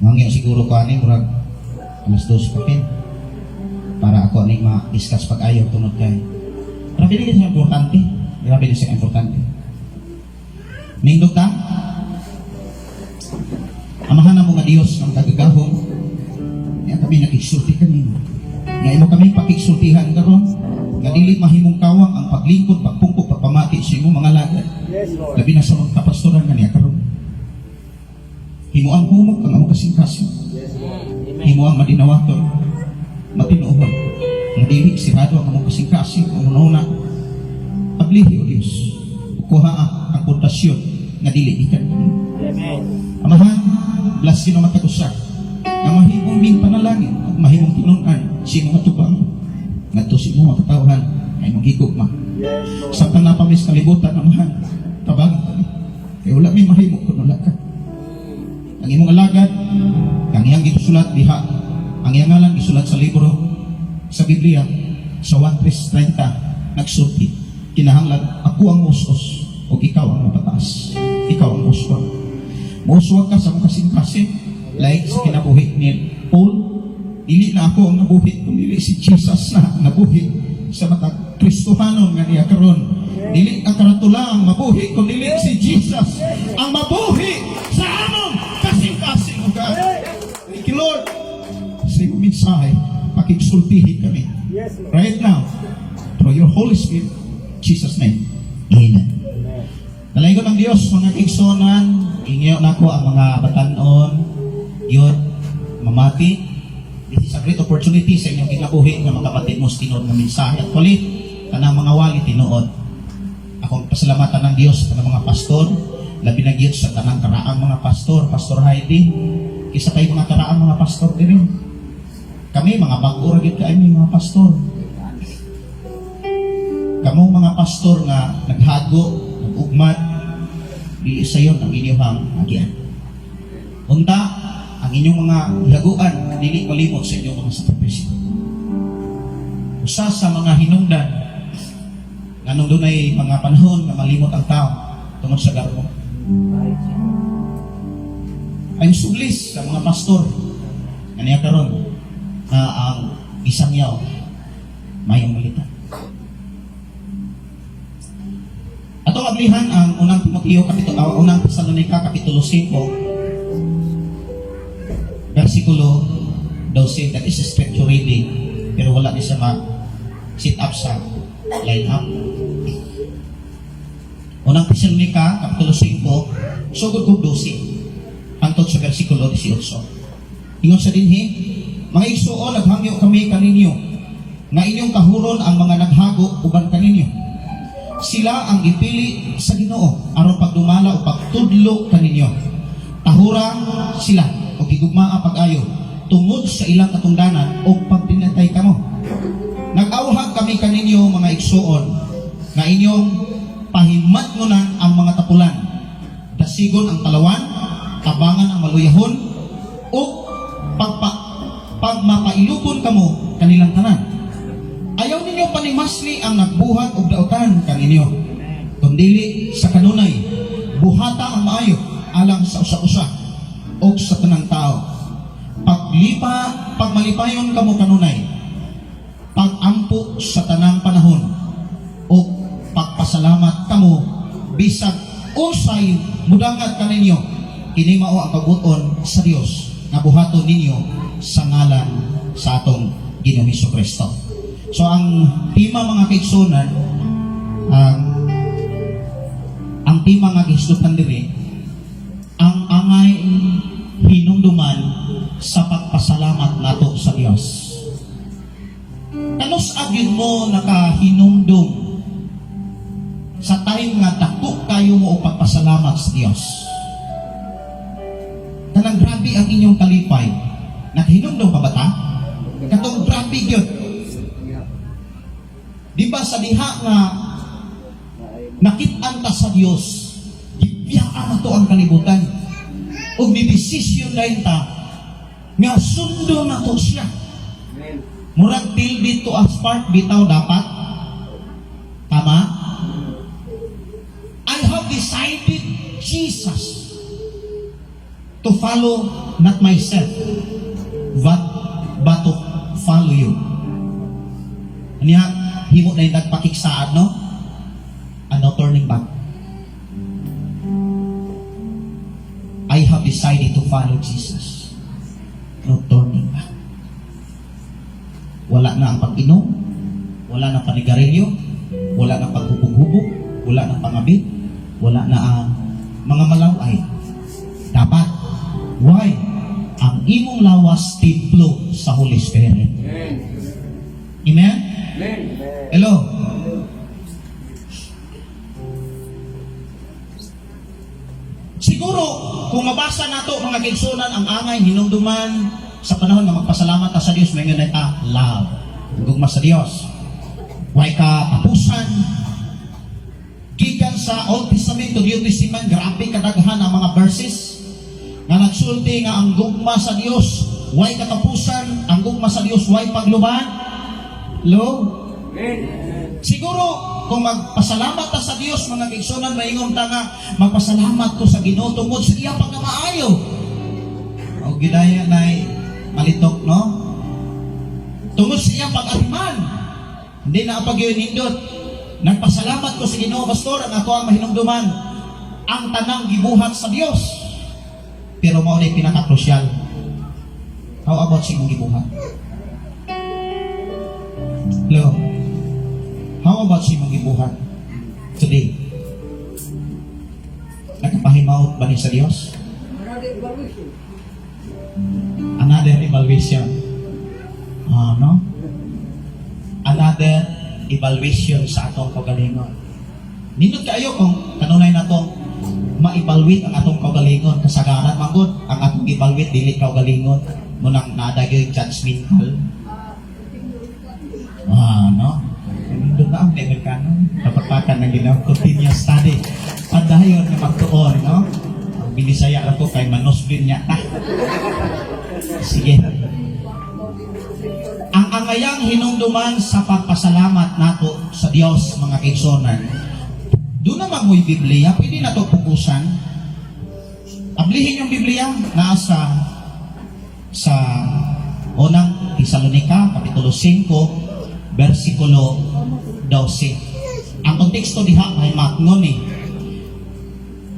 Mangyo siguro ko ani murag 2:00 kapin para ako ani ma-discuss pag-ayo tungod kay grabe din siya importante. Grabe din siya importante. Nindot ta. Amahan namo nga Dios ang kagagahom. Nga kami nakigsulti kanimo. Nga imo kami pakigsultihan karon nga dili mahimong kawang ang paglingkod, pagpungko, pagpamati sa imong mga alagad. Yes, Lord. Labi na sa mga kapastoran nga niya karon. Himo ang humok ang among kasing-kasing. Yes, Lord. Himo ang madinawaton, matinuohon. Nga dili sirado ang among kasing-kasing ang una. Ablihi, O Dios. Kuha ang pundasyon nga dili gikan kanimo. Amen. Amahan, bless Ginoo matag usa. Nga mahimong ming panalangin ug mahimong tinun-an sa imong atubang ngadto sa imong mga katawhan nga imong gigugma. Yes, Lord. Sa naa pa mi sa kalibutan, Amahan, tabangin kami. Kay wala mi mahimo kung wala ka. Ang imong alagad, ang iyang gisulat diha, ang iyang ngalan gisulat sa libro sa Biblia sa 1:30 nagsulti. Kinahanglan ako ang us-us ug ikaw ang mapataas. Ikaw ang uswag. Muuswag ka sa mga kasing-kasing like sa kinabuhi ni Paul. Dili na ako ang nabuhi kung dili si Jesus na ang nabuhi sa matag Kristohanon nga niya karon. Dili ang karatula ang mabuhi kung dili si Jesus ang mabuhi sa among kasing-kasing, O God. Thank you, Lord, sa imong mensahe. Pakigsultihi kami Yes, Lord. right now through your Holy Spirit. Jesus' name. Amen. Amen. Dalaygon ang Dios, mga kaigsuonan, ingyo nako ang mga batanon, yun, mamati. This is a great opportunity sa inyong kinabuhi nga makapati mo sa tinuod nga mensahe. Actually, kanang mga wali tinuod. Akong pasalamatan ng Dios sa tanang mga pastor, labi na gyud sa tanang karaang mga pastor, Pastor Heidi, isa kay mga karaang mga pastor diri. Kami mga bag-o ra gyud kaayo mga pastor. Kamong mga pastor nga naghago, nag-ugmat, dili sayon ang inyong agian. Unta, ang inyong mga gihaguan, dili malimot sa inyong mga sakripisyo. Usa sa mga hinungdan, nganong dunay mga panahon nga malimot ang tao tungod sa garbo. Ay sublis sa mga pastor nga niya karon na ang isang yaw mayong balita. Atong ablihan ang unang Timoteo kapitulo, unang Tesalonica kapitulo 5 versikulo 12. That is a scripture reading, pero wala ni siya ma sit up sa line up. Unang Tesalonica kapitulo 5 sugod kog 12 hangtod sa versikulo 18. Ingon sa dinhi, "Mga igsuon, naghangyo kami kaninyo nga inyong tahuron ang mga naghago uban kaninyo. Sila ang gipili sa Ginoo aron pagdumala o pagtudlo kaninyo. Tahura sila o gigugmaa pag-ayo tungod sa ilang katungdanan o pagdinatay kamo. Nag-awhag kami kaninyo, mga igsuon, nga inyong pahimatngonan ang mga tapulan, dasigon ang talawan, tabangan ang maluyahon, o pagmapailupon kamo kanilang tanan. Ayaw ninyo panimasli ang nagbuhat og dautan kaninyo. Kundili sa kanunay, buhata ang maayo alang sa usa-usa og sa tanang tao. Pagmalipayon kamo kanunay, pagampo sa tanang panahon, o pagpasalamat kamo bisag unsay mudangat kaninyo. Kini mao ang kabut-on sa Dios nga buhaton ninyo sa ngalan sa atong Ginoong Kristo." So ang tema, mga kaigsuonan, ang tema nga gihisgutan diri, ang angay hinumduman sa pagpasalamat nato sa Dios. Kanus-a gyud mo nakahinumdum sa time nga dako kayo mo og pagpasalamat sa Dios? Kanang grabe ang inyong kalipay. Nakahinumdum pa ba ta? Katong grabe gyud. Di ba sa diha nga nakit-an ta sa Dios, gibiyaan nato ang kalibutan. Ug ni desisyon dayon ta nga sundon nato siya. Amen. Murag till death do us part bitaw dapat. Tama? I have decided Jesus. To follow not myself, but to follow you. Niya, himo na yung nagpakigsaad, no? And no turning back. I have decided to follow Jesus. No turning back. Wala na ang pag-inom, wala na panigarilyo, wala na paghubog-hubog, wala na pangabit, wala na ang mga malaway. Dapat. Why? Ang imong lawas templo sa Holy Spirit. Amen. Amen? Amen. Hello? Siguro, kung mabasa nato mga kaigsuonan ang angay hinumduman sa panahon nga magpasalamat ta sa Dios, may nga ta love. Ang gugma sa Dios. Way katapusan. Gikan sa Old Testament to New Testament, grabe kadaghan ang mga verses nga nagsulti nga ang gugma sa Dios way katapusan, ang gugma sa Dios way pagluban. Hello? Amen. Siguro, kung magpasalamat ta sa Dios, mga kaigsuonan, maingon ta nga, magpasalamat ko sa Ginoo tungod sa iyang pagkamaayo. O gidaya nay malitok, no? Tungod sa iyang pag-atiman. Hindi na ang nindot. Nagpasalamat ko sa Ginoo, pastor, ang ako ang mahinumduman ang tanang gibuhat sa Dios. Pero mao na pinaka-crucial. How about sa imong gibuhat? Hello? How about sa imong gibuhat today? Nakapahimaot ba ni sa Dios? Another evaluation. Another evaluation. Ah, no? Another evaluation sa atong kaugalingon. Nindot kaayo kung kanunay natong ma-evaluate ang atong kaugalingon, kasagaran manggod ang atong evaluate dili kaugalingon munang naadagay judgmental. Ah, no? Nindot na ang Amerikano. Kapagpakan ng Ginoo, continuous study. Padayon nga magtuon, no? Ang binisaya ra ko kay manusbin niya ta. Sige. Ang angayang hinumduman sa pagpasalamat nato sa Dios, mga kaigsuonan. Doon naman mo'y Biblia, pwede na to pukusan. Ablihin yung Biblia, nasa sa unang Tesalonica, Kapitulo 5, versikulo 12. Ang konteksto diha ay matnon eh.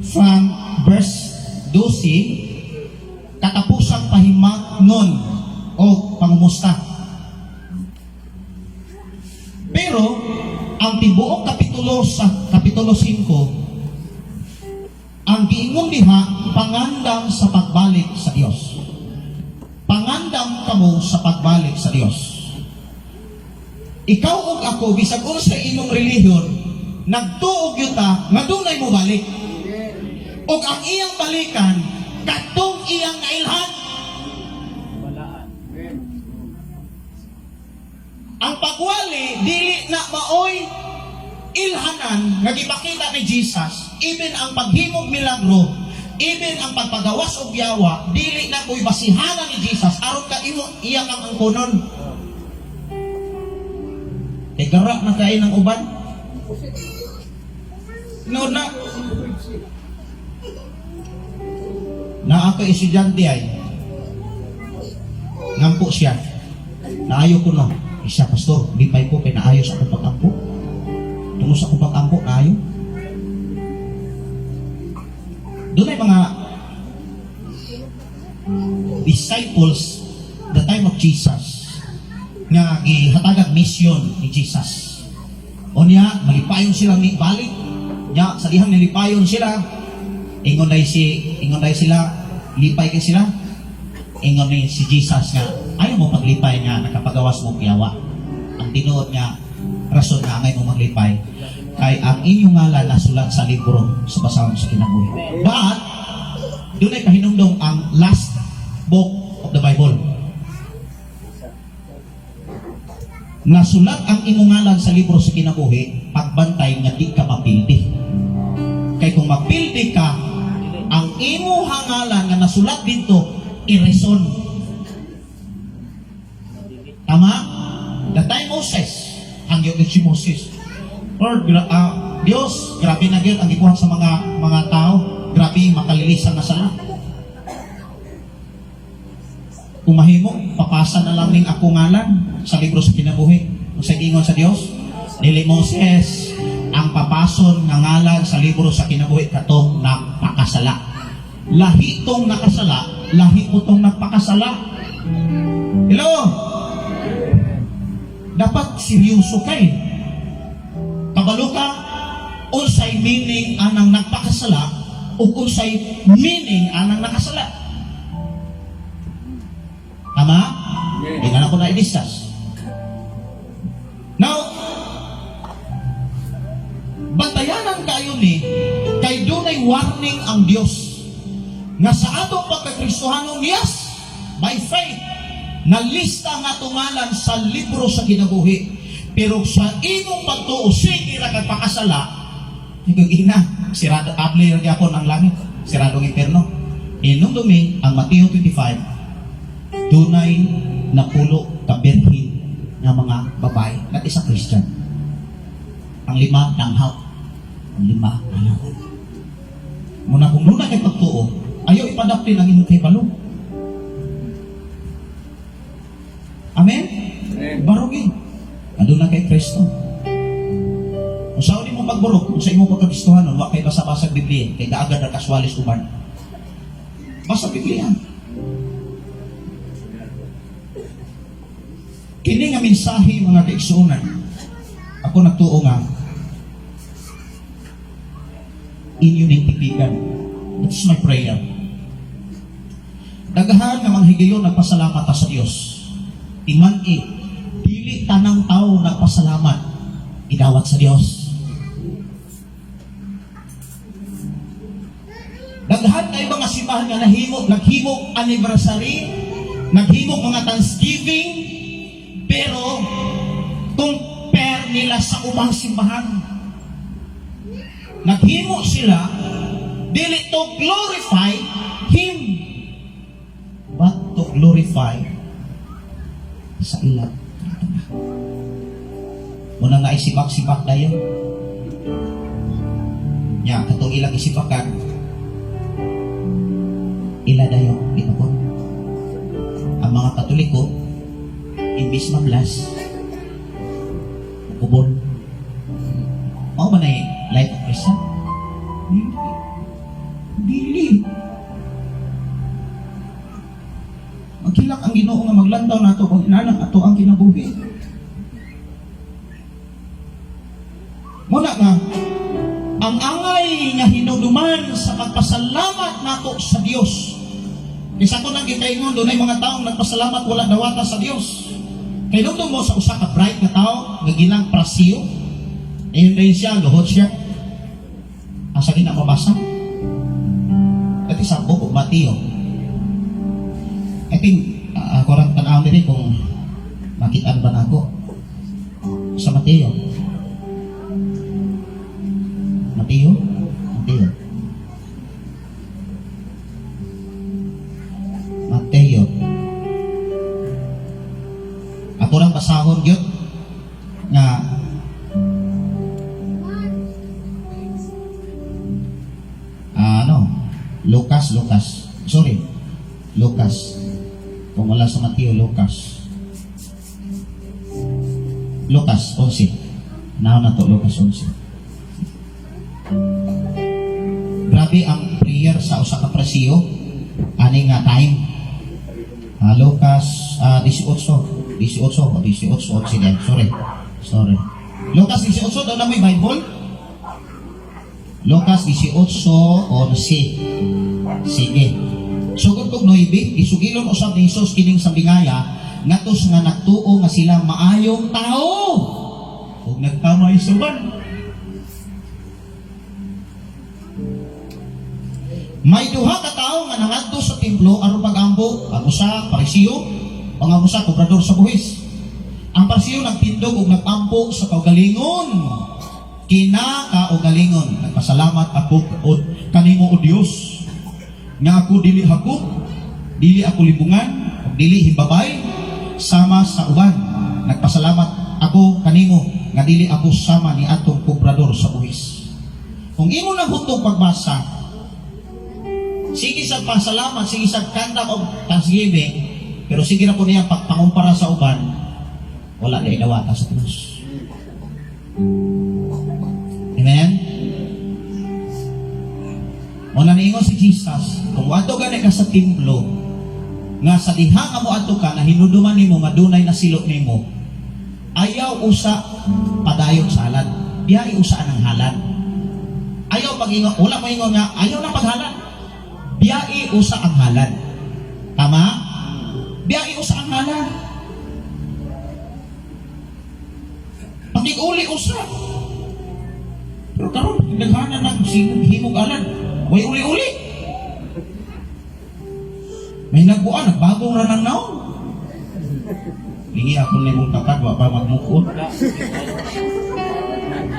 From verse 12, katapusang pahimatnon o pangumusta. Pero, ang tibuok kapitulo sa kapitulo 5, ang giingon diha, pangandam sa pagbalik sa Dios. Pangandam kamo sa pagbalik sa Dios. Ikaw ug ako, bisag unsa imong relihiyon, nagtuo gyud ta nga dunay mo balik. Ug ang iyang balikan katong iyang nailhan. Amen. Ang pagwali dili na maoy ilhanan nga gipakita ni Jesus, even ang paghimog milagro, even ang pagpagawas og yawa, dili na ko'y basihanan ni Jesus aron ka imo iya kang angkonon. Kay gara na kay ng uban. Noon na. Na ako estudyante ay ngampo siya. Naayo ko no. Isa, pastor, lipay ko kay naayos akong pag-ampo. Tungod sa akong pag-ampo, naayo. Doon ay mga disciples the time of Jesus nga gihatagag mission ni Jesus. O niya, malipayon sila ni balik. Nya, sa dihang nilipayon sila, ingon day sila, lipay kay sila. Ingon ni si Jesus nga, ayaw mo paglipay nga nakapagawas mo kiyawa. Ang tinuod nga rason nga angay mo maglipay kay ang inyong ngalan nasulat sa libro sa basahon sa kinabuhi. But doon ay kahinumdong ang last book of the Bible. Nasulat ang imong ngalan sa libro sa kinabuhi, pagbantay nga di ka mapildi. Kay kung mapildi ka, ang imong ngalan nga nasulat dito, ireson. Tama? The time Moses, ang yun si Moses. Lord, Dios, grabe na gyud ang gibuhat sa mga tao. Grabe makalilisan na sala. Kung mahimo, papasa na lang ning ako ngalan sa libro sa kinabuhi. Kung sa ingon sa Dios, dili, Moses, ang papason nga ngalan sa libro sa kinabuhi katong nagpakasala. Lahi tong nakasala, lahi po tong nagpakasala. Hello? Dapat seryoso kay. Kabalo ka unsay meaning anang nagpakasala o unsay meaning anang nakasala. Tama? Hindi na ako na i-discuss. Now, bantayanan kayo ni kay dunay warning ang Dios nga sa atong pagkakristohanon, yes, by faith nalista nga tungalan sa libro sa kinabuhi, pero sa imong pagtuo, sige ra kag pakasala, ina sirado, abli ra gyapon ang langit, siradong imperno. Inumdumi ang Mateo 25, dunay 10 ka birhen nga mga babae, at isa Christian. Ang 5 danghaw, ang 5 alaw. Muna kung duna kay pagtuo, ayaw ipadapli ang imong kahibalo. Amen? Amen. Barugi. Aduna kay Kristo. Kung saan mo pagburog, kung sa imong pagkakristohanon, wa kay basa-basa Biblia, kay daagad ra kaswalis uban. Basa Biblia. Kini nga mensahe, mga kaigsuonan, ako nagtuo nga inyo ning tipikan. That's my prayer. Daghan nga mga higayon nagpasalamat ta sa Dios. Iman e, dili tanang tao nagpasalamat idawat sa Dios. Daghan kay mga simbahan nga nahimo, naghimo anniversary, naghimo mga Thanksgiving, pero compare nila sa ubang simbahan. Naghimo sila dili to glorify Him, but to glorify sa ilang. Muna nga isibak-sibak dayon. Nya katong ilang isibakan, ila dayon ginukon. Ang mga Katoliko, imbis ma-bless, kubon. Mao ba na life of Christian? Dili. Dili. Magkilak ang Ginoo nga maglantaw nato kung inanang ato ang kinabuhi. Muna nga, ang angay nga hinuduman sa pagpasalamat nato sa Dios. Isa ko nang gikaingon, dunay mga taong nagpasalamat wala dawata sa Dios. Kay nung mo sa usa ka bright nga tao nga gilang prasiyo, ayun rin siya, luhod siya. Asa gina mabasa? Ito sa Book of Mateo. I think, ako rang tanaw diri kung makitaan ba nako sa Mateo. Mateo? Mateo. Mateo. Ako rang basahon gyud nga ano, Lucas, Lucas. Sorry. Lucas. Kung wala sa Mateo, Lucas. Lucas 11. Now na to, Lucas 11. Grabe ang prayer sa usa ka presiyo ani nga time. Lucas 18, 18 o 18 11 din. Sorry. Sorry. Lucas 18 daw na may Bible. Lucas 18:11. Sige. Sugod kog 9, isugilon usab ni Hesus kining sa bingaya ngatos nga nagtuo nga sila maayong tao ug nagtamay suban. May duha ka tawo nga nangadto sa templo aron pag-ampo, ang usa Parisiyo, ang usa kobrador sa buhis. Ang Parisiyo nagtindog ug nag-ampo sa kaugalingon. Kinakaugalingon, nagpasalamat ako o kanimo, o Dios, nga ako dili hakot, dili ako libungan, ug dili himbabay sama sa uban. Nagpasalamat ako kanimo nga dili ako sama ni atong kobrador sa buhis. Kung imo nang hutong pagbasa, sige sa pasalamat, sige sa kanta og thanksgiving, Pero sige na po niya pagpangumpara sa uban, wala na idawata sa krus. Amen? Mao na niingon si Jesus, kung moadto gani ka sa templo, nga sa diha nga moadto ka, na hinuduman nimo nga dunay nasilo nimo, ayaw usa padayon sa halad. Biyahe usa ang halad. Ayaw pag-ingon, wala mo ingon nga, ayaw na paghalad. Biyahe usa ang halad. Tama? Biyahe usa ang halad. Pakig-uli usa. Pero karon naghanan ng himog alad. Way uli-uli. May nagbuan, nagbagong ra ng naong. Lingi ako na imong takad, wa pa magmukod.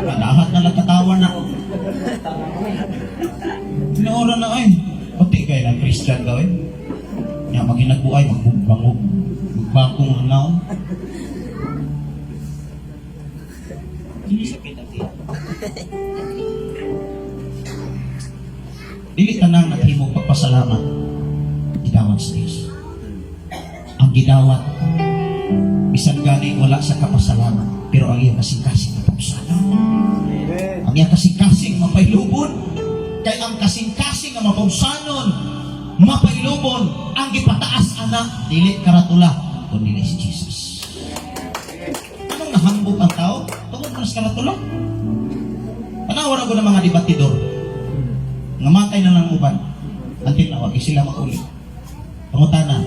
Lahat na lang katawa na. Noora na ay. Pati kay ng Christian daw eh. Nya maginagbuay, magbangog, magbagong ng naong. Dili tanang naghimong pagpasalamat gidawat sa Dios. Ang gidawat bisan gani wala sa kapasalamat, pero ang iyang kasing-kasing mapabsana. Amen. Ang iyang kasing-kasing mapailubon, kay ang kasing-kasing nga mapabsanon, mapailubon, ang gipataas ana dili karatula kundi si Jesus. Anong nahambog ang tao? Tungod man sa karatula. Tanawa ra ko ng mga debatidor. Nga matay na lang uban. Until na, wag sila mauli. Pangutana,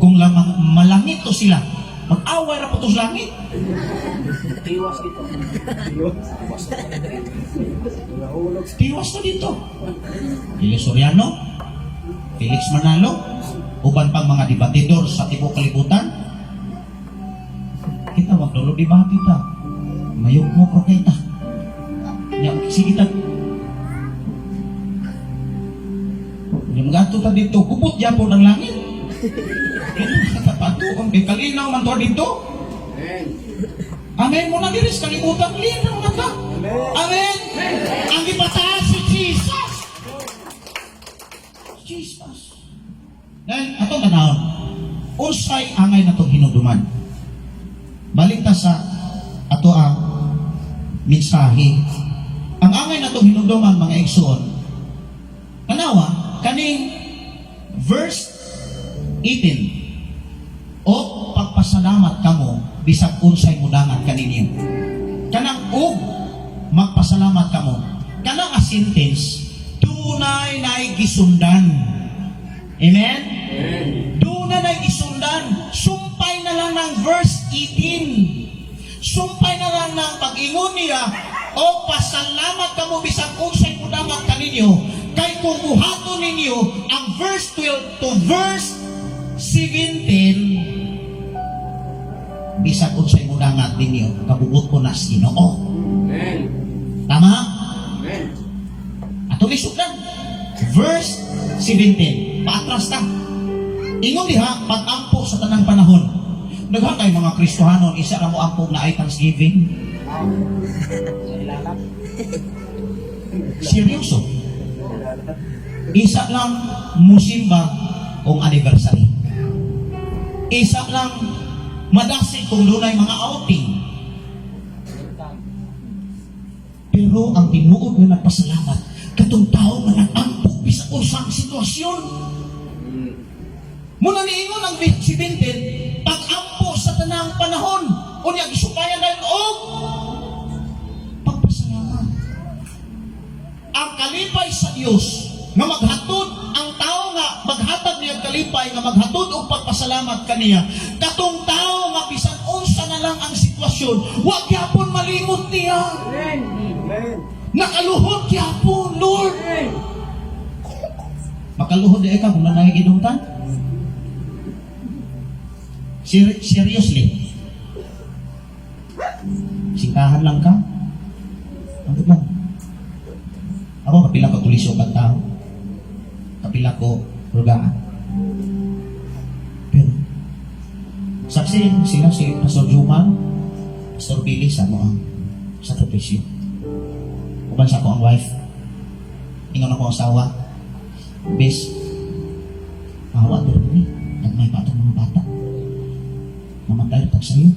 kung lamang malangit to sila, mag-away ra po to sa langit. Tiwas dito. Tiwas. Nahulog. Tiwas to dito. Felix Soriano, Felix Manalo, uban pang mga debatidor sa tibuok kalibutan. Kita wag dulo debate ta. Mayugmok ra kay ta. Nya sige ta. Nya mga ta dito, gubot gyapon ang langit. Katapato ang kay kalinaw man to dito. Amen. Amen mo na diri sa kalibutan, linaw na ta. Amen. Amen. Ang gipataas si Jesus. Jesus. Then, atong tanawon. Unsay angay natong hinumduman? Balik ta sa ato ang mensahe. Ang angay natong hinumduman, mga igsoon, tanawa kaning verse 18, "O pagpasalamat kamo bisag unsay mudangat kaninyo." Kanang "og magpasalamat kamo," kanang a sentence dunay nay gisundan. Amen? Amen. Dunay nay gisundan. Sumpay na lang ng verse 18. Sumpay na lang ng pag-ingon niya, "O pasalamat kamo bisag unsay mudangat kaninyo," kay kung buhaton ninyo ang verse 12 to verse 17, bisag unsay mudangat ninyo, kabuot ko na sa Ginoo. Amen. Tama? Amen. Ato isugdan. Verse 17. Paatras ta. Ingon diha, "Pag-ampo sa tanang panahon." Daghan kay mga Kristohanon, isa ra mo ampo na ay Thanksgiving. Ilalap. Seryoso. Isa lang musimba kung anniversary. Isa lang madasig kung dunay mga outing. Pero ang tinuod nga nagpasalamat, katong tao nga nag-ampo bisag unsang sitwasyon. Muna niingon ang 17, "Pag-ampo sa tanang panahon." Unya gisumpayan dayon og pagpasalamat. Ang kalipay sa Dios nga maghatod ang tao nga maghatag niya kalipay nga maghatod og pagpasalamat kaniya, katong tao nga bisan unsa na lang ang sitwasyon, wa gyapon malimot niya. Amen. Amen. Nakaluhod gyapon, "Lord." Amen. Makaluhod di ka kung nanay gidungtan. Seriously. Singkahan lang ka. Ang lang. Ako, kapila ko tulisok ang tao. Kapila ko rugaan. Pero, saksi sila si Pastor Juma, Pastor Billy sa mo ang sakripisyo. Uban sa ako ang wife. Ingon ako ang asawa, "Bes, mahawa to ni. Nagmay pa itong Hatag sa iyo.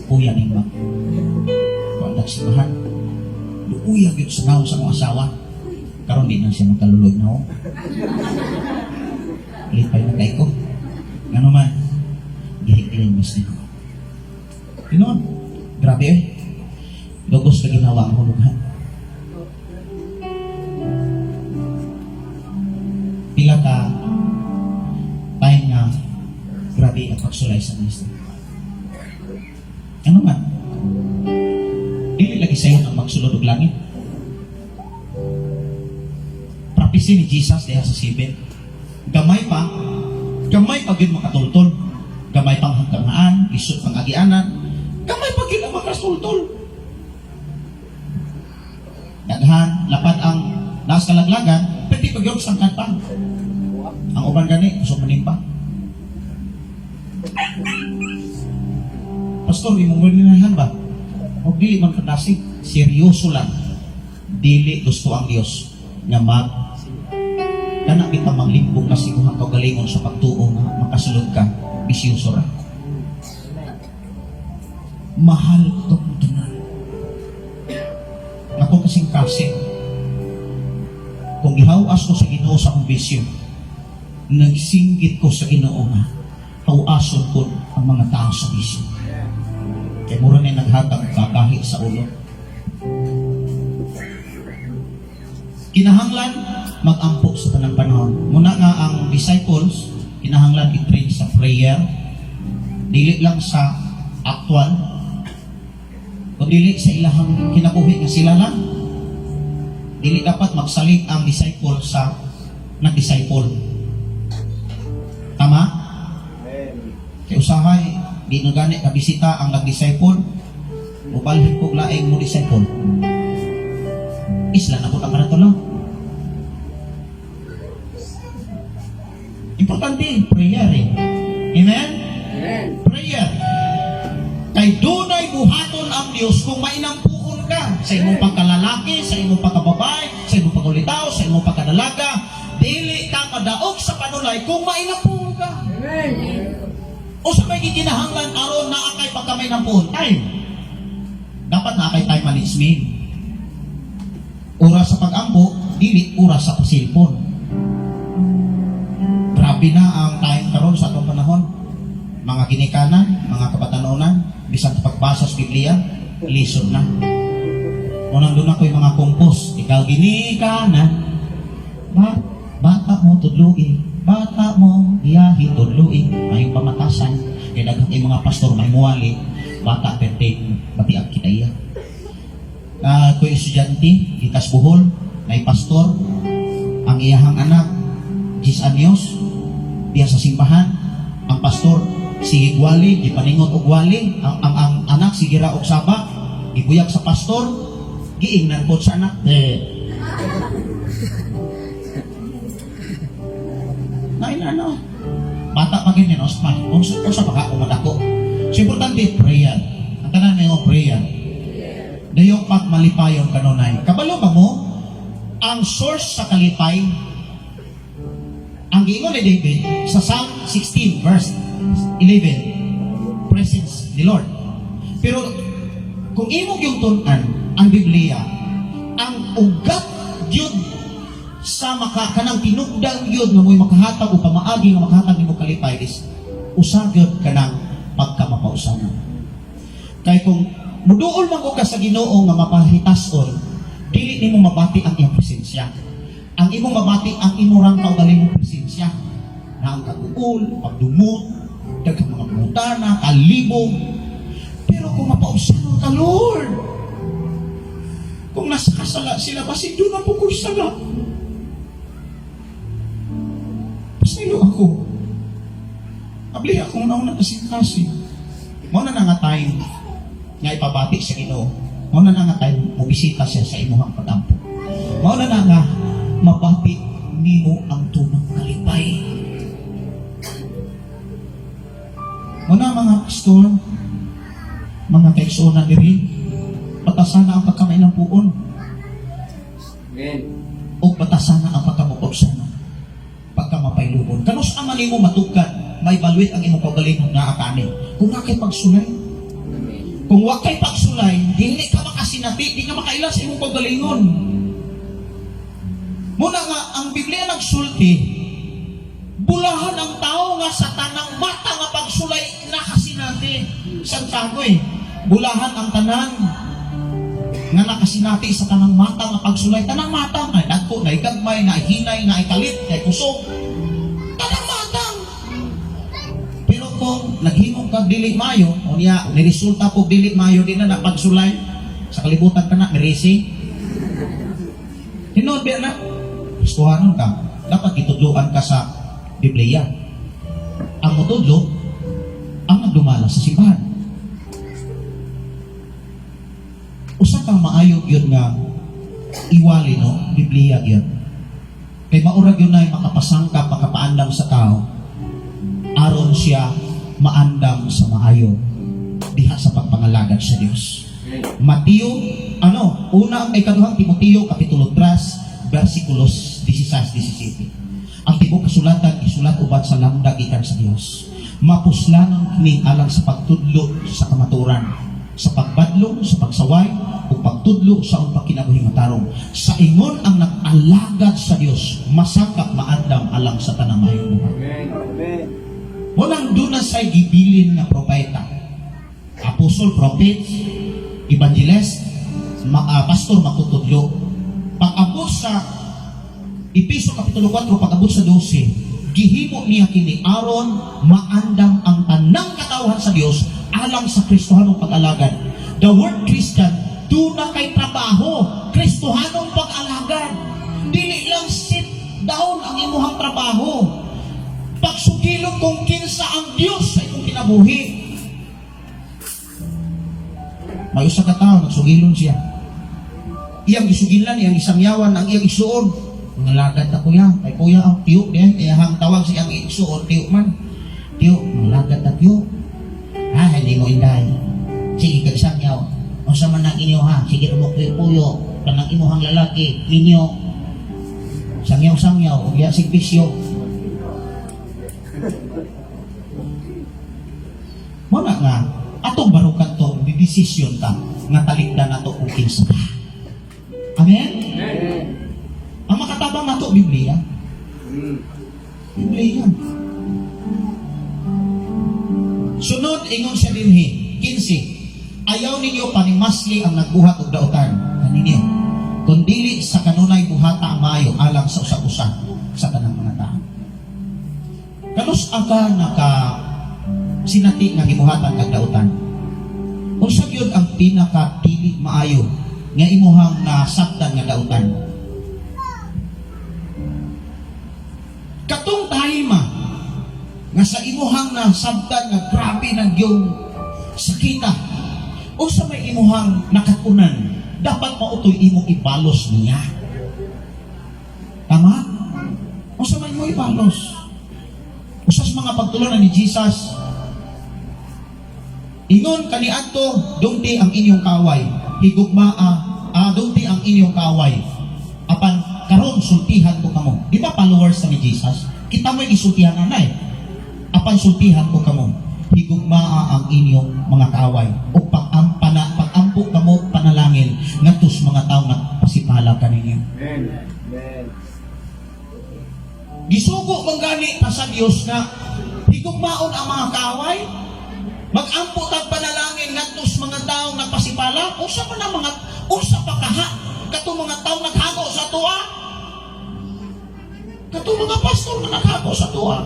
Kuya ni ma. Kuan simbahan. Luuya gyud sa nawong sa akong asawa. Karon di na siya magkaluloy na. Lipay na kay ko. Ngano man, gihikling mas niko. Tinuod, grabe eh. Lugos ka ginawa ang hulughan. Pila ka time nga grabe ang pagsulay sa ministry. Ano man, dili lagi sayo ang magsulod og langit. Prophecy ni Jesus diha sa 7. Gamay pa gyud makatultol. Gamay pang hanggangaan, lisod pang agianan, gamay pa gyud ang makatultol. Daghan, lapad ang naas kalaglagan, pwede pa gyud sangkan pa. Ang uban gani, kusog manimpa. Pastor, imong nilinahan ba? O dili man kadasig, seryoso lang. Dili gusto ang Dios nga mag kana kita manglimbong kasi kung ang kaugalingon sa pagtuo nga makasulod ka, bisyoso ra. Mahal itong tanan. Ako kasing kasi, kung gihawas ko sa Ginoo sa akong bisyo, nagsinggit ko sa Ginoo nga hawason ko ang mga tao sa bisyo. Kay mura na naghatag kakahi sa ulo. Kinahanglan magampo sa tanang panahon. Muna nga ang disciples kinahanglan i-train sa prayer, dili lang sa actual, kung dili sa ilahang kinabuhi nga sila lang. Dili dapat magsalig ang disciple sa nag-disciple. Tama? Amen. Kay usahay, di na gani kabisita ang nag-disciple, mubalhin kog laing mo disciple. Isla na po ang kanatulo. Importante, prayer eh. Amen? Amen. Prayer. Kay dunay buhaton ang Dios kung mainampuon ka sa imong pagkalalaki, sa imong pagkababae, sa imong pagulitaw, sa imong pagkadalaga, dili ka madaog sa panulay kung mainampuon ka. Amen. O sa may gikinahanglan aron naa kay pagkamainampuon time. Dapat naa kay time management. Oras sa pag-ampo, dili oras sa pasilpon. Grabe na ang time karon sa atong panahon. Mga ginikanan, mga kabatanonan, bisan sa pagbasa sa Biblia, lisod na. Unang doon ako yung mga compose. Ikaw ginikanan, bata mo tudloi, bata mo giyahi tudloi, may pamatasan. Kaya daghang kay mga pastor may muwali, bata perting batiag kita iya. Ko'y estudyante, gikas Bohol, nay pastor, ang iyahang anak, 10 anyos, diya sa simbahan, ang pastor, sige gwali, gipaningot og wali, ang anak sige ra og saba, gibuyag sa pastor, giingnan po sa anak. Eh. Nain ano? Bata pa ganyan, osman. Unsa pa ka kung madako. So, importante, prayer. Ang tanan na yung prayer. Dayong pag malipayon kanunay. Kabalo ba mo? Ang source sa kalipay, ang giingon ni David sa Psalm 16 verse 11, presence ni Lord. Pero kung imong yung tun-an ang Biblia, ang ugat gyud sa maka kanang tinugdang gyud nga mo'y makahatag o pamaagi nga makahatag nimo kalipay is usa gyud kanang pagkamapausanan. Kay kung muduol man ka sa Ginoo nga mapahitason, dili nimo mabati ang iyang presensya. Ang imong mabati ang imong kaugalingong presensya. Na ang kaguol, pagdumot, daghang mga butana, kalibog. Pero kung mapausanon ka, Lord, kung nasa kasala sila, basin doon na po ko'y sala. Pasaylo ako. Abli ako una-una kasi kasi. Mao na nga time nga ipabati sa Ginoo. Mao na nga time mobisita siya sa imuhang pagampo. Mao na nga mabati nimo ang tunong kalipay. Mao na mga pastor, mga kaigsuonan diri, batasan na ang pagkamainampuon Amen. o batasan na ang pagkamupagsanon, pagkamapailubon. Kanus ama nimo matugkad ma-evaluate ang imong kaugalingon nga akani. Kung naa kay pagsulay, Amen. kung wa kay pagsulay, dili ka makasinati, di ka makaila sa imong kaugalingon. Muna nga, ang Biblia nagsulti, bulahan ang tao nga sa tanang mata nga pagsulay nakasinati. Santiago eh, bulahan ang tanan nga nakasinati sa tanang mata nga pagsulay. Tanang mata nga, dagko, na gagmay, na hinay, na kalit, na kusog. Tanang matang. Pero kung naghimong kag dili mayo, unya niresulta po dili mayo, di na napagsulay sa kalibutan ka na, mirisi. Tinuod ba na? Kristohanon ka. Dapat itudloan ka sa Biblia. Ang mutudlo, ang nagdumala sa simbahan. Usa kang maayo yun nga iwali, no? Biblia yun. Kay maurag yun ay makapasangkap, makapaandam sa tao aron siya maandam sa maayo diha sa pagpangalagad sa Dios. Amen. Mateo, ano, una ang ikaduhang Timoteo, Kapitulo 3, versikulos 16, 17. Ang tibuok kasulatan, isulat uban sa lamdag gikan sa Dios. Mapuslanon kini alang sa pagtudlo sa kamatuoran, sa pagbadlong, sa pagsaway, ug pagtudlo sa ang pagkinabuhi matarong. Sa ingon ang nag-alagad sa Dios, masangkap maandam alang sa tanang maayong buhat. Amen. Amen. Walang duna say gibilin nga propeta. Apostol, prophet, evangelist, pastor, magtutudlo. Pag-abot sa Epeso Kapitulo 4, pag-abot sa 12, gihimo niya kini aron maandam ang tanang katawhan sa Dios alang sa Kristohanong pag-alagad. The word Christian, duna kay trabaho, Kristohanong pag-alagad. Dili lang sit down ang imuhang trabaho. Pagsugilon kung kinsa ang Dios sa imong kinabuhi. May usa ka tawo nagsugilon siya. Iyang gisugilan, iyang isangyawan, ang iyang isuon. Mangalagad ta, kuya. Kay kuya ang tiyo diyan. Iyang tawag sa iyang isuon, tiyo man. Tiyo, mangalagad ta, tiyo. Ah, hindi mo inday. Sige, kag sangyaw. Unsa man ang inyo ha? Sige, puyo. Kanang imuhang lalaki, ninyo. Sangyaw-sangyaw, ug ya sig bisyo. Muna nga, atong barukan to, didesisyon ta, nga talikdan nato kung kinsa ka. Amen? Amen. Ang makatabang nato, Biblia. Biblia. Sunod, ingon siya dinhi, 15. Ayaw ninyo panimasli ang nagbuhat og dautan kaninyo. Kundili sa kanunay buhata ang maayo alang sa usag-usa sa tanang mga tao. Kanus ka naka sinati nga gibuhatan kag dautan? Unsa gyud ang pinaka dili maayo nga imuhang nasabtan nga dautan? Katong tahima nga sa imuhang nasabtan nga grabe na gyud sakita, unsa may imuhang nakatunan, dapat mautoy imong ibalos niya. Tama? Unsa may imong ibalos? Usa sa mga pagtulunan ni Jesus, ingon kaniadto, dungti ang inyong kaaway, higugmaa, dungti ang inyong kaaway. Apan karon sultihan ko kamo. Di ba followers ni Jesus? Kita mo'y gisultihan anay. Apan sultihan ko kamo, higugmaa ang inyong mga kaaway. O pag-ampo kamo panalangin ngadto sa mga tawo nga pasipala kaninyo. Amen. Amen. Gisugo man gani pa sa Dios nga higugmaon ang mga kaaway. Mag-ampo tag panalangin ngadto sa mga tawo nagpasipala. Unsa pa na mga unsa pa kaha katong mga tawo naghago sa tuwa? Katong mga pastor nga naghago sa tuwa.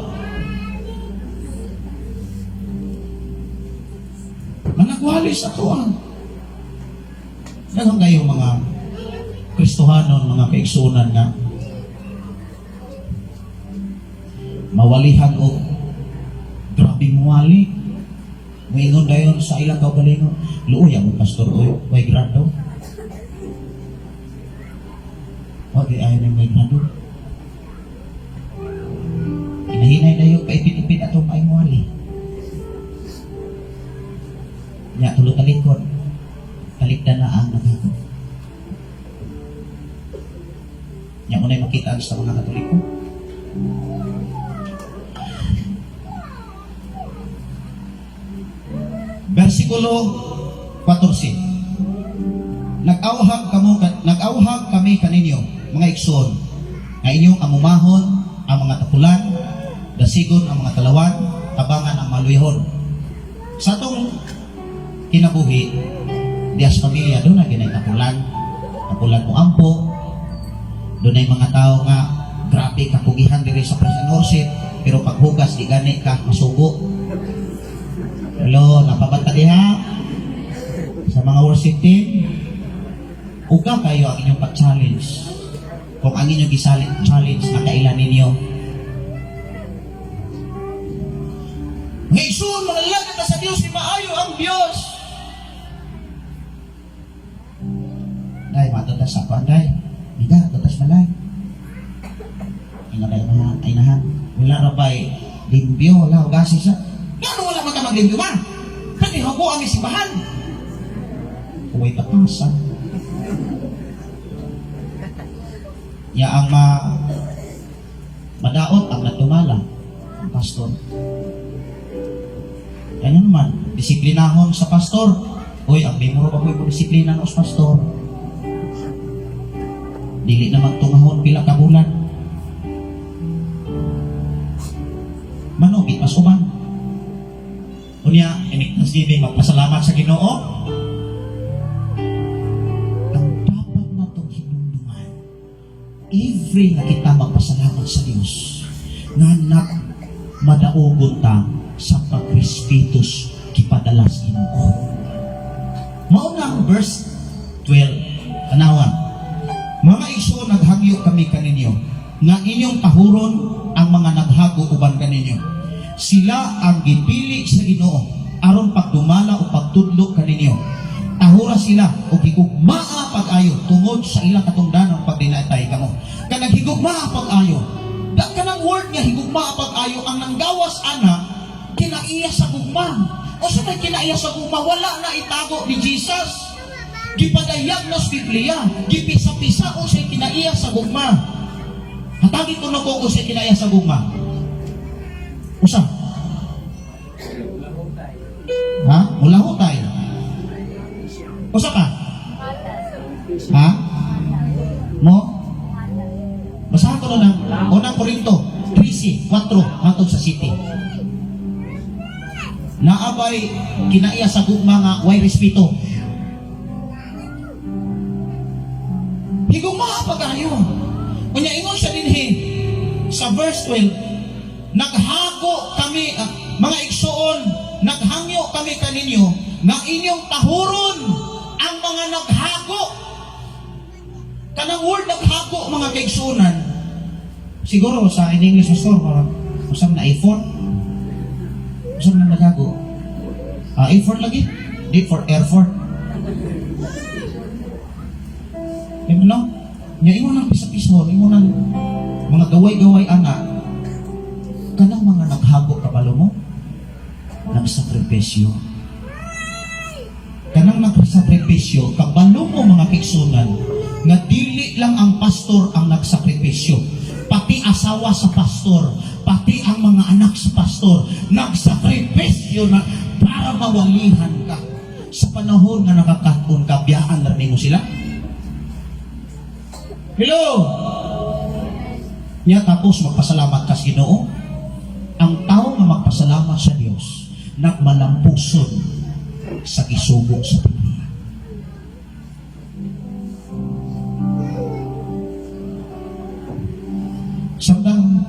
Managwali sa tuwa. Daghang kayo mga Kristohanon, mga kaigsunan nga mawalihan o grabe muwali. Moingon dayon sa ilang kaugalingon, "Luoy mo, pastor, oy, way grado." Wa di ayo ning way grado. Hinahinay dayon paipit-ipit atong maayong. Nya tulo talikod. Talikdan na ang naghago. Nya unay makita sa mga Katoliko. Versikulo 14. Nag-awhag kami kaninyo, mga igsoon, nga inyong amumahon ang mga tapulan, dasigon ang mga talawan, tabangan ang maluyahon. Sa atong kinabuhi, diya sa pamilya, duna gyud nay tapulan. Tapulan mo ampo, dunay mga tao nga grabe kakugihan diri sa praise and worship, pero paghugas di gani ka masugo. Hello, napabanta diha sa mga worship team. Uga kayo ang inyong pag-challenge. Kung ang inyong challenge na kailan ninyo. Ngayon, mga alagad na sa Diyos, maayo ang Diyos. Day, matutas ako, anday. Biga, tutas malay. Ingat ay mga inahan. Wala rabay, limpyo, wala, ugasi siya. Ngano wala man ka maglimpyo, ma? Pwede hago ang simbahan. Uy, batasan. Ya ang madaot ang nagdumala, ang pastor. Kaya naman, disiplinahon sa pastor. Uy, ang memoro ba ko disiplina no sa pastor? Dili na magtungahon pila ka bulan. Manugit mas uban. Unya, inig Thanksgiving, magpasalamat sa Ginoo. Ang dapat natong hinumduman, every nga kita magpasalamat sa Dios, nga nak madaugon ta sa pagrespetos gipadala sa Ginoo. Mao na ang verse 12. Tanawan. Mga igsoon, naghangyo kami kaninyo nga inyong tahuron ang mga naghago uban kaninyo. Sila ang gipili sa Ginoo aron pagdumala o pagtudlo kaninyo. Tahura sila og higugmaa pag-ayo tungod sa ilang katungdanan pagdinatay kamo. Kanang higugmaa pag-ayo. Da kanang word nga higugmaa pag-ayo ang nanggawas ana kinaiya sa gugma. O sa may kinaiya sa gugma, wala na itago ni Jesus. Gipadayag na sa Biblia, gipisa-pisa unsay kinaiya sa gugma. Hatagi ko na ko unsay kinaiya sa gugma. Usa. Ha? Mulahutay. Usa ka? Ha? Mo? Basahan ko na lang. Unang Korinto, 13, 4, hangtod sa 7. Naabay kinaiya sa gugma nga way respeto. Higugma pag-ayo. Unya ingon siya dinhi sa verse 12, naghago kami, mga igsoon, naghangyo kami kaninyo nga inyong tahuron ang mga naghago. Kanang word naghago, mga kaigsuonan, siguro sa in English, pastor, parang usam na effort. Usam na naghago. Effort lagi. Di for effort. Kaya no? Nya imo nang pisa-pison, imo nang mga gaway-gaway ana. Kanang mga naghago, kabalo mo, nagsakripisyo. Kanang nagsakripisyo, kabalo mo, mga kaigsuonan, nga dili lang ang pastor ang nagsakripisyo. Pati asawa sa pastor, pati ang mga anak sa pastor, nagsakripisyo na para mawalihan ka. Sa panahon nga nakakaton ka, biyaan na nimo sila. Hello? Nya tapos magpasalamat ka sa Ginoo. Ang tao nga magpasalamat sa Dios, nagmalampuson sa gisugo sa Biblia. Samtang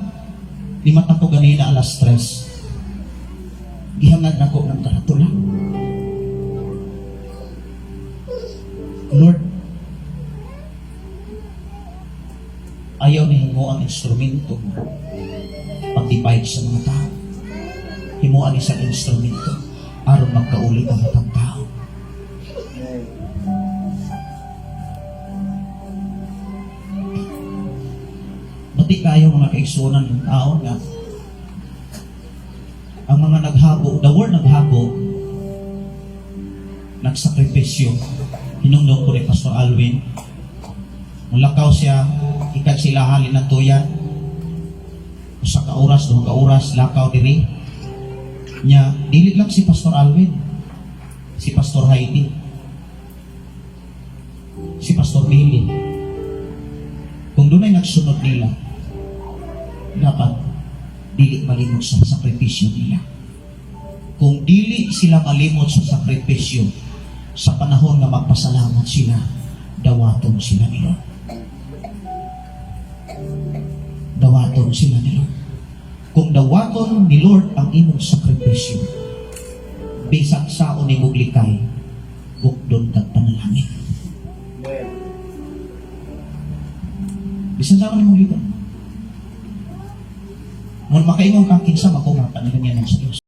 limata ko ganina alas 3, gihangad nako ng karatula. Lord, ayaw nimo ang instrumento pag-divide sa mga tao. Himuan isang instrumento aron magkauli ang matang tao. Amen. Bati kayo, mga kaigsuonan, ng tao nga ang mga naghago, the word naghago, nagsakripisyo. Hinungdong ko ni Pastor Alwin. Mulakaw siya, ikan sila halin ng tuyan. 1 ka oras, 2 ka oras, lakaw diri. Nya, dili lang si Pastor Alwin. Si Pastor Heidi, si Pastor Billy, kung dunay nagsunod nila, dapat dili malimot sa sakripisyo nila. Kung dili sila malimot sa sakripisyo, sa panahon nga magpasalamat sila, dawaton sila ni Lord. Dawaton sila ni Lord. Kung dawaton ni Lord ang imong sakripisyo, bisan unsaon nimong likay, bukdon kag panalangin. Amen. Bisan unsaon nimong likay. Mun makaingon ka, "Kinsa man ko nga panalangin sa Dios?"